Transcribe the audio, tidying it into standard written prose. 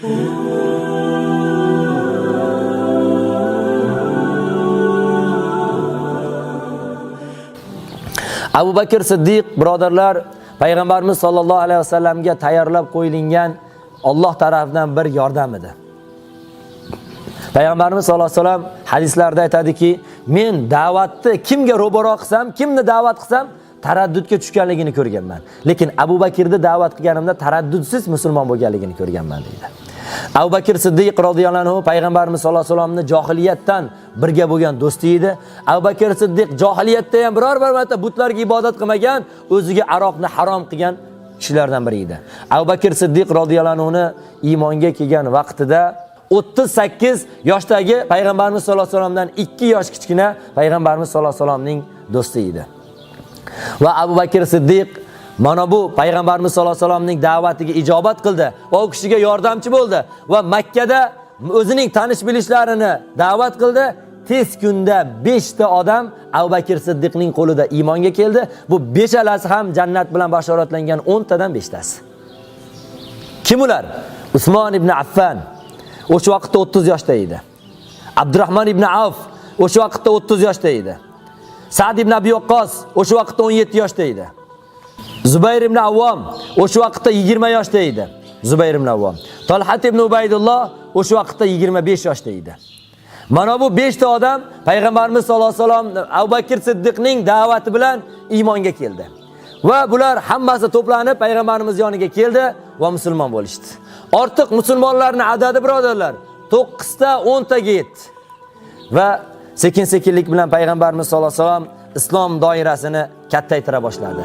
Abu Bakr Siddiq birodarlar, payg'ambarimiz sollallohu alayhi vasallamga tayyorlab qo'yilgan Alloh tarafidan bir yordam edi. Payg'ambarimiz sollallohu alayhi vasallam hadislarda aytadiki, men da'vatni kimga ro'baro qilsam, kimni da'vat qilsam, taraddudga tushganligini ko'rganman. Lekin Abu Bakrni da'vat qilganimda taraddudsiz musulmon bo'lganligini ko'rganman deydi. Abu Bakr Siddiq roziyallohu anhu payg'ambarimiz sollallohu alayhi vasallamni johiliyatdan birga bo'lgan do'sti edi. Abu Bakr Siddiq johiliyatda ham biror bir marta butlarga ibodat qilmagan, o'ziga aroqni harom qilgan kishilardan biri edi. Abu Bakr Siddiq roziyallohu anhuni iymonga kelgan vaqtida 38 yoshdagi payg'ambarimiz sollallohu alayhi vasallamdan 2 yosh kichkina payg'ambarimiz sollallohu alayhi vasallamning do'sti edi. Va Abu Bakr Siddiq mana bu payg'ambarimiz sollallohu alayhi vasallamning da'vatiga ijobat qildi va u kishiga yordamchi bo'ldi va Makka da o'zining tanish bilishlarini da'vat qildi. Tez kunda 5 ta odam Abu Bakr Siddiqning qo'lida iymonga keldi. Bu 5alasi ham jannat bilan bashoratlangan 10 tadan 5 tasi. Kim ular? Usmon ibn Affan o'sha vaqtda 30 yoshda edi. Abdurrahmon ibn Avf o'sha vaqtda 30 yoshda edi. Sa'd ibn Abi Waqqas o'sha vaqtda 17 yoshda edi. Zubayr ibn Avvom o'sha vaqtda 20 yoshda edi. Zubayr ibn Avvom. Talhat ibn Ubaydulloh o'sha vaqtda 25 yoshda edi. Mana bu 5 ta odam payg'ambarimiz sollallohu alayhi vasallam Abu Bakr Siddiqning da'vati bilan iymonga keldi. Va bular hammasi to'planib payg'ambarimiz yoniga keldi va musulmon bo'lishdi. Ortiq musulmonlarning adadi birodarlar 9 ta 10 taga yetdi. Va sekin-sekinlik bilan payg'ambarimiz sollallohu alayhi vasallam islom doirasini kattaytira boshladi.